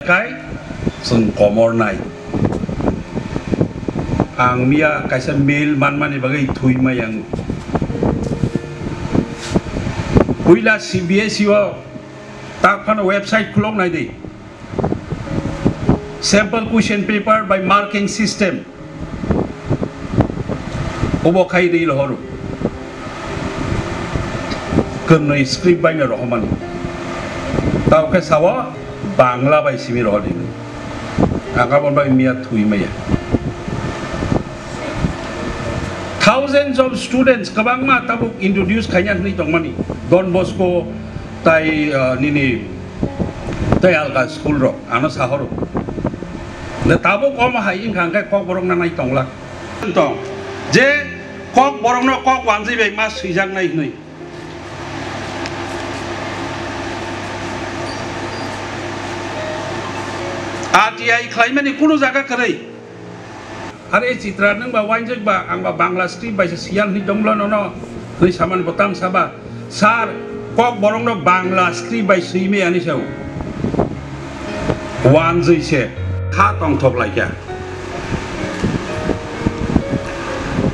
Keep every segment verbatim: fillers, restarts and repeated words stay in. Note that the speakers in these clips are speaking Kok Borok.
Kai chwng komor nai. Ang miya kaisa mail manmani bagwi thwi mai ang. Puila C B S E o tak phano website khulok nai di. Sample question paper by marking system. Obo khai ril horo. Kwnwi script bai no rohormani. Tao khe sao Bangla bai simi rohordi. Ang aboni bai miya thwi maya. Thousands of students kwbangma tabuk introduce khaina hwnwi tongmani. Don Bosco tai, ah, nini tai alka school rok ano sahoro. Le tabuk omo hai wngkha hwnkhe Kokborok nanai tongla. Tong je Kokborokno kok wanjwi bai ma swijaknai hwnwi. R T I khlaimani kunu jaga kwrwi. Are Chitra, nwng ba uainjak ba, ang ba Bangla script bai se siyan hwnwi tongla nono, hwnwi samani bo tang saba. Sir, Kokborokno Bangla script bai swi maya hwnwi sao. Wanjwi se kha tongthok lai kha.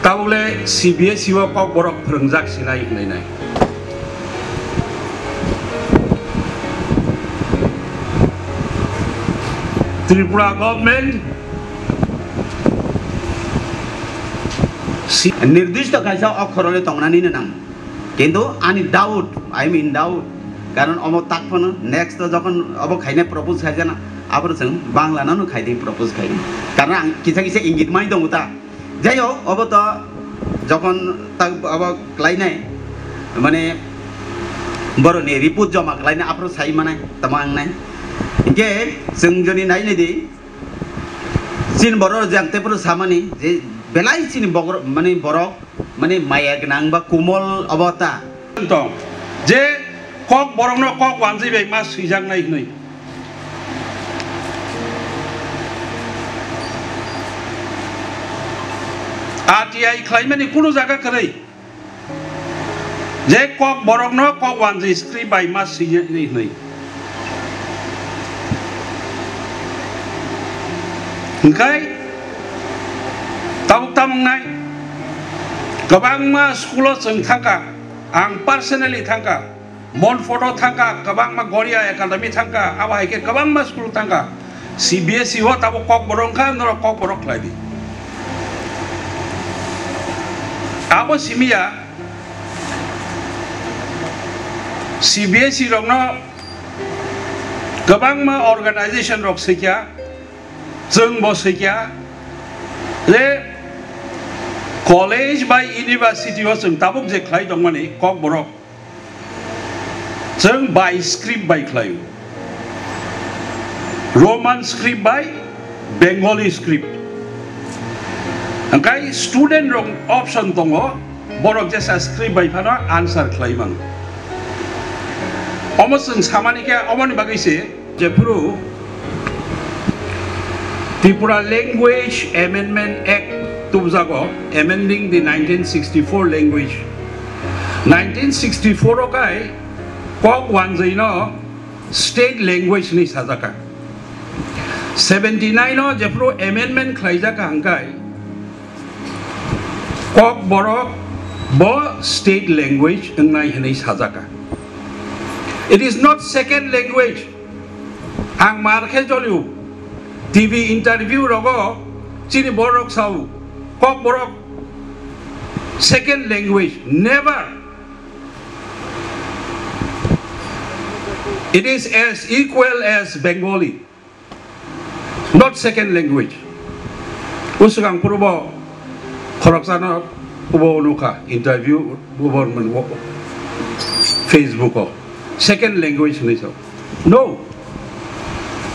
Tabukle C B S E o Kokborok phwrwngjak sinai hwnwi nai. Tripura government si- Nirdishto kaisa okhorole tongnani nang. Kintu ani doubt, I mean doubt. Karon omo tak phano next to jokhon obo khaina propose khaijana, aboro chwng Bangla nano khaidi propose khaidi. Karon ang kisa kisa ingit mai tongo ta. Jai hok, obo to jokhon tak obo klainai, mane boroni report joma klainai, aphuru sai manai, tamo ang nai. Hinkhe chwng joni nai nai di, chini borok jang tei phuru samani je belai chini bogor-, mane borok, mane maya gwnang ba kumol obo ta. Tong, je Kokborokno kok wanjwi bai ma swijaknai hwnwi. R T I khlaimani kunu jaga kwrwi. Je Kokborokno kok wanjwi script bai ma swijaknai hwnwi. Hwnkhe tabuk tamo wngnai kwbangma school-o chwng thangkha, ang personally thangkha. Montfort-o thangkha, kwbangma Goria Academy thangkha, abo hai khe kwbangma school thangkha. C B S E o tabuk Kokborok wngkha, norok Kokborok khlai di. Abo simi ya, C B S E rokno kwbangma organization rok swikha, chwng bo swikha, je college bai university o chwng tabuk je khlai tongmani Kokborok, chwng bai script bai khlaio. Roman script bai Bengali script. Hwnkhe student rok option tongo, borok jesa script bai phano answer khlai mano. Omo chwng samani khe omoni bagwi se. Jephru Tripura Language Amendment Act tubjago, amending the nineteen sixty-four language. Nineteen sixty-four o kai kok wanjwi no state language ni sajaka. Seventy-nine o jephru amendment khlaijaka hwnkhe Kokborok bo state language wngnai hwnwi sajaka. It is not second language. Ang mar khe jolio, T V interview rogo chini borok sao, Kokborok second language, never. It is as equal as Bengali, not second language. O swkang phuru bo khoroksano bo nukha interview bo Facebook o, second language hwnwi sao. No.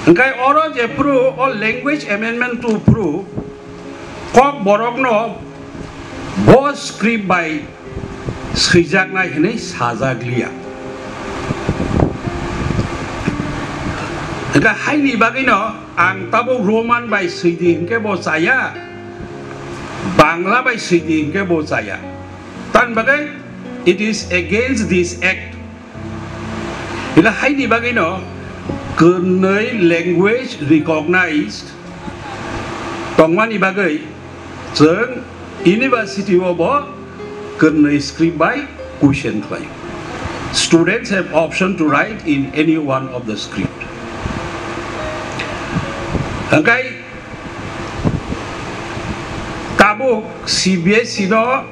Hwnkhe oro jephru o language amendment two phru Kokborokno bo script bai swijaknai hwnwi sajak liya. Hwnkhe haini bagwino ang tabuk Roman bai swidi hwnkhe bo chaya, Bangla bai swidi hwnkhe bo chaya. Tamni bagwi it is against this act. Hwnkhe haini bagwino Kwnwi language recognized tongmani bagwi chwng university o bo kwnwi script bai question khlai. Students have option to write in any one of the script. Hwnkhe tabuk C B S E no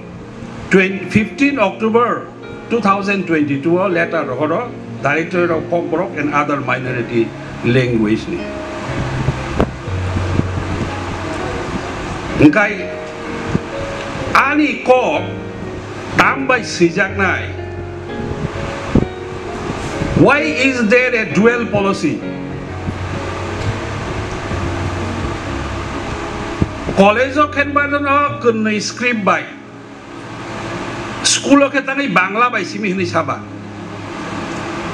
twenty, fifteen October two thousand twenty-two o letter rohoro Directorate of Kokborok and Other Minority Language ni. Hwnkhe ani kok tam bai swijaknai? Why is there a dual policy? College o khenba no kwnwi script bai, school o khe tangwi Bangla bai simi hwnwi saba.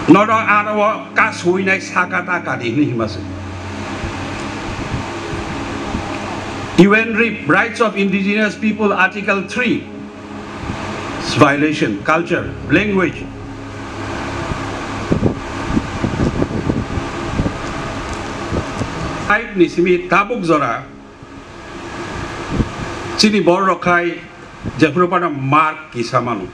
Nono aro o kasui nai saka ta kadi hwnwi hima se. U N R I P, Rights of Indigenous People, Article three, violation, culture, language. Five ni simi tabuk jora chini borok khai jephuru phano mark kisa mano.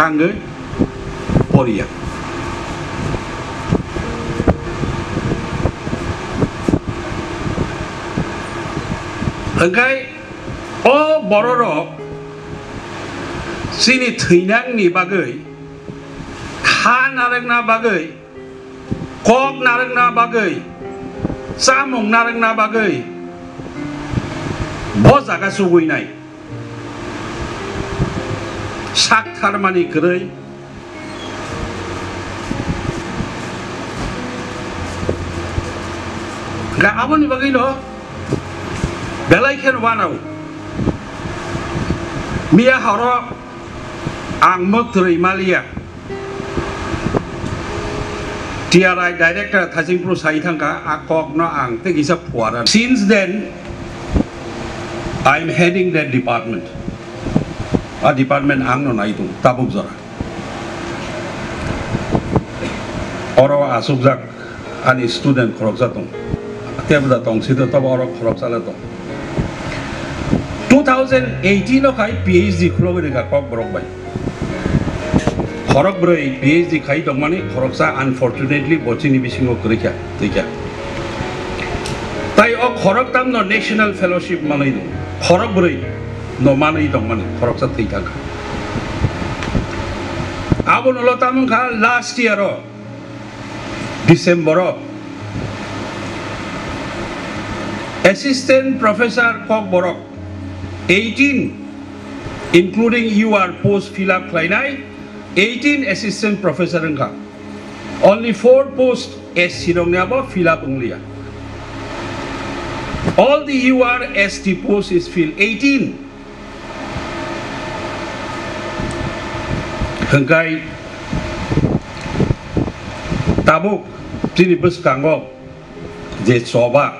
Tangwi poriya. Hwnkhe o bororok chini thwinangni bagwi, kha narwkna bagwi, kok narwkna bagwi, chamung narwkna bagwi bo jaga chugwinai. Sak tharmani kwrwi. Ga aboni bagwino belai khe uanao. Miya horo ang mwtwrwi maliya. T R I director Thaising Phuru sai thangkha, a kokno ang tei kisa phuarani. Since then, I am heading that department. A department ang no nai tongo, tabuk jora. Oro asukjak ani student khoroksa tong. Tebda tong sito tobo oro khoroksa le tong. Two thousand eighteen o khai P H D khulogwi rwkha Kokborok bai. Khorok bwrwi P H D khai tongmani khoroksa unfortunately bo chini bisingo kwrwikha, twi kha. Tai o khorok tamno national fellowship manwi no. Khorok bwrwi no manwi tongmani khoroksa thwi thangkha. Abono lo tamwngkha last year o December o Assistant Professor Kokborok eighteen, including U R post fill up khlainai eighteen assistant professor wngkha. Only four post S C rokni abo fill up wngliya. All the U R S T post is filled, eighteen. Hwnkhe tabuk chini bwskango je choba,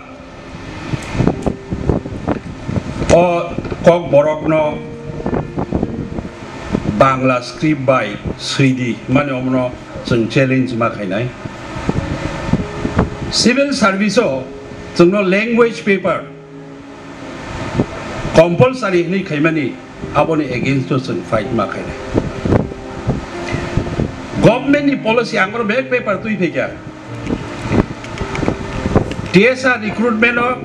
o Kokborokno Bangla script bai swidi mani omono chwng challenge ma khainai. Civil service o chwngno language paper compulsory hwnwi khaimani, aboni against o chwng fight ma khainai. Government ni policy ang oro bek paper twi phaikha. T S R recruitment o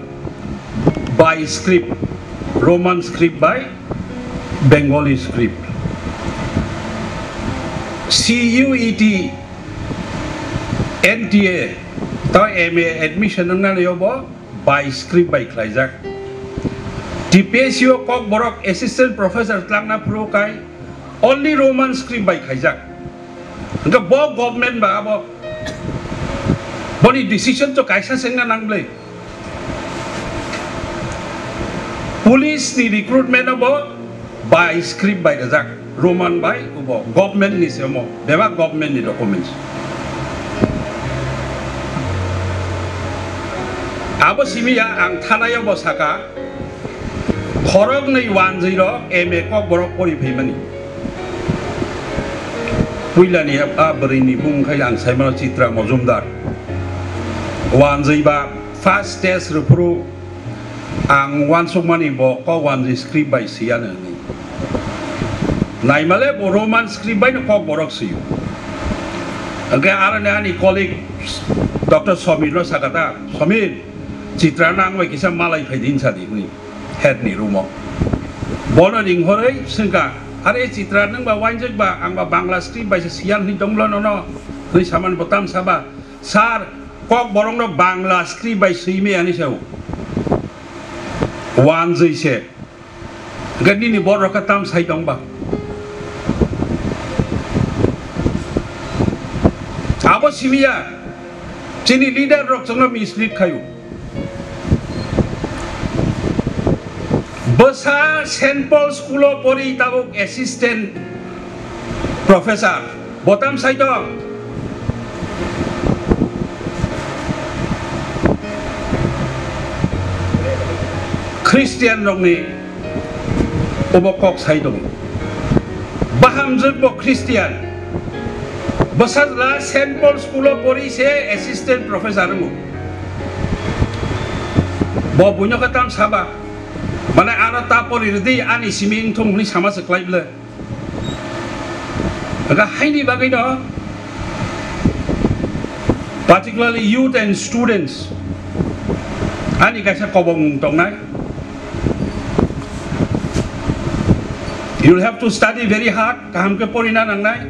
by script, Roman script by Bengali script. C U E T, N T A, to M A admission wngnani obo by script bai khlaijak. T P S C o Kokborok assistant professor tlangna phuru kai only Roman script bai khaijak. Hwnkhe bo government ba abo boni decision to kaisa se wngna nang bwle. Police ni recruitment o bo by script bai rwjak, Roman bai ubo government ni se omo, bebak government ni documents. Abo simi ya ang thanai o bo saka, khoroknwi wanjwi rok M A Kokborok pori phaimani. Puilani a bwrwini bung khai ang saimano Chitra Mojumdar. Wanjwi ba first test rwphuru ang wansukmani bo kok wanjwi script bai siyano hwnwi. Naimale bo Roman script baino kok borok sio. Hwnkhe aroni ani colleague Doctor Somir no sakha ta, "Somir, Chitra no ang bai kisa malai phai di," hinsa di hwnwi head ni room o. Bono ringhorwi swngkha, "Are Chitra, nwng ba wanjak ba, ang ba Bangla script bai se siyan hwnwi tonglo nono," hwnwi samani bo tamsa ba, "Sir, kok borok no Bangla script bai swi maya," hinwi sao. Wanjwi se. Hwnkhe nini borok khe tam sai tong ba? Abo simiya, chini leader rok chwngno mislead khaio. Bwsa Saint Paul School o pori tabuk assistant professor. Bo tam sai tong? Christian rokni obo kok sai tong. Bahamjwk bo Christian. Bwsajla Saint Paul School o pori se assistant professor wngo. Bo buino khe tam saba? Mane ano ta pori rwdi, ani simi wngthung hwnwi sama se klai ble. Aga haini bagwi no, particularly youth and students, ani kaisa kobong tongnai. You will have to study very hard, kaham khe porina nangnai.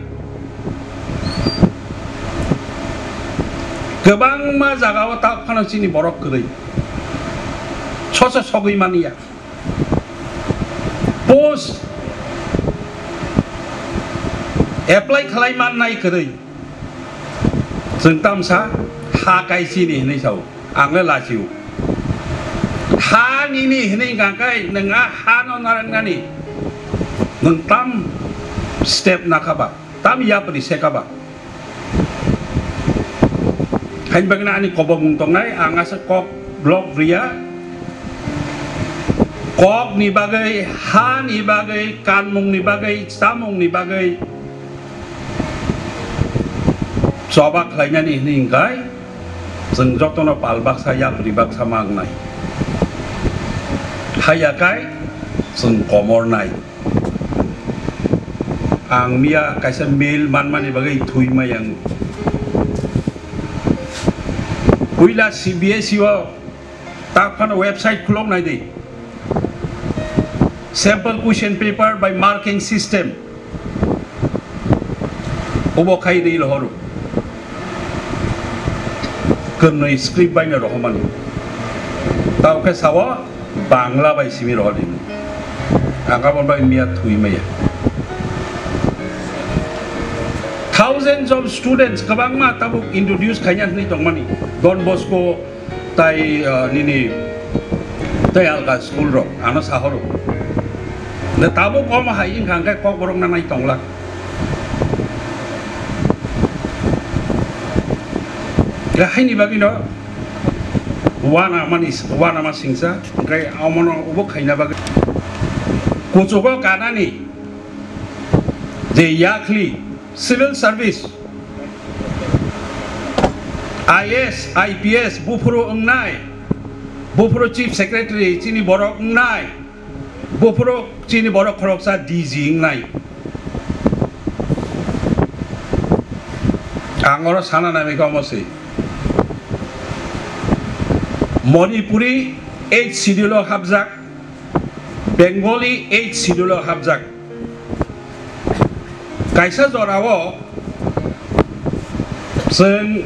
Kwbangma jaga o ta phano chini borok kwrwi. Soso sogwi manya. Post apply khlai mannai kwrwi. Chwng tamsa ha kaisini hinwi sao. Ang le lachio. Ha nini hinwi hwnkha khe nwng a ha no narwknani. Nwng tam step nakha ba, tam yapri sekha ba. Haini bagwino ani kobomung tongnai, ang aswk kok block riya. Kokni bagwi, hani bagwi, kanmungni bagwi, chamungni bagwi choba khlainani hwnwi hwnkhe chwng jotono pal baksa, yapri baksa ma wngnai. Haiya kai chwng komornai. Ang miya kaisa mail manmani bagwi thwi maya wngo. Puila C B S E o tak phano website khulok nai di. Sample question paper by marking system. Obo khai ril horo. Kwnwi script baino rohormani. Tao khe sao Bangla bai simi rohordi. Ang abo bai miya thwi maya. Thousands of students kwbangma tabuk introduce khaina hwnwi tongmani. Don Bosco tai, ah, nini tai alka school rok ano sahoro. Na tabuk omo hai wngkha hwnkhe Kokborok nanai tongla. Haini bagwino uanamani, uanama singsa, hwnkhe omono obo khaina bagwi. Kuchugo kanani je yakli civil service, I A S, I P S, buphuru wngnai, buphuru chief secretary chini borok wngnai, buphuru chini borok khoroksa D G wngnai. Ang oro sana nai kha omo se. Manipuri eighth schedule o hapjak, Bengali eighth schedule o hapjak. Kaisa jorao chwng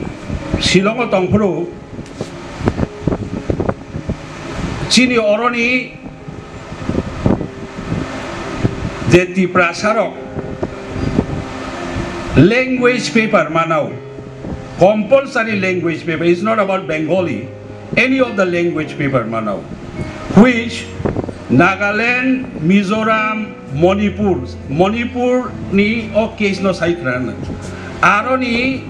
Shillong o tongphuru chini oroni je Tiprasa rok language paper manao, compulsory language paper, it's not about Bengali, any of the language paper manao, which Nagaland, Mizoram, Manipur, Manipur ni o case no sai khna. Aroni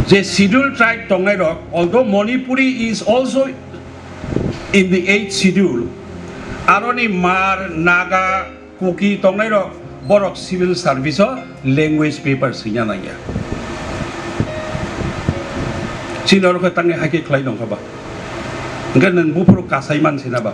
je schedule tribe tongnai rok, although Manipuri is also in the eighth schedule, aroni Hmar, Naga, Kuki tongnai rok, borok civil service o language paper swina nangya. Chini oro khe tangwi hakhe khlai nongkha ba. Hwnkhe nwng buphuru kasai man sina ba.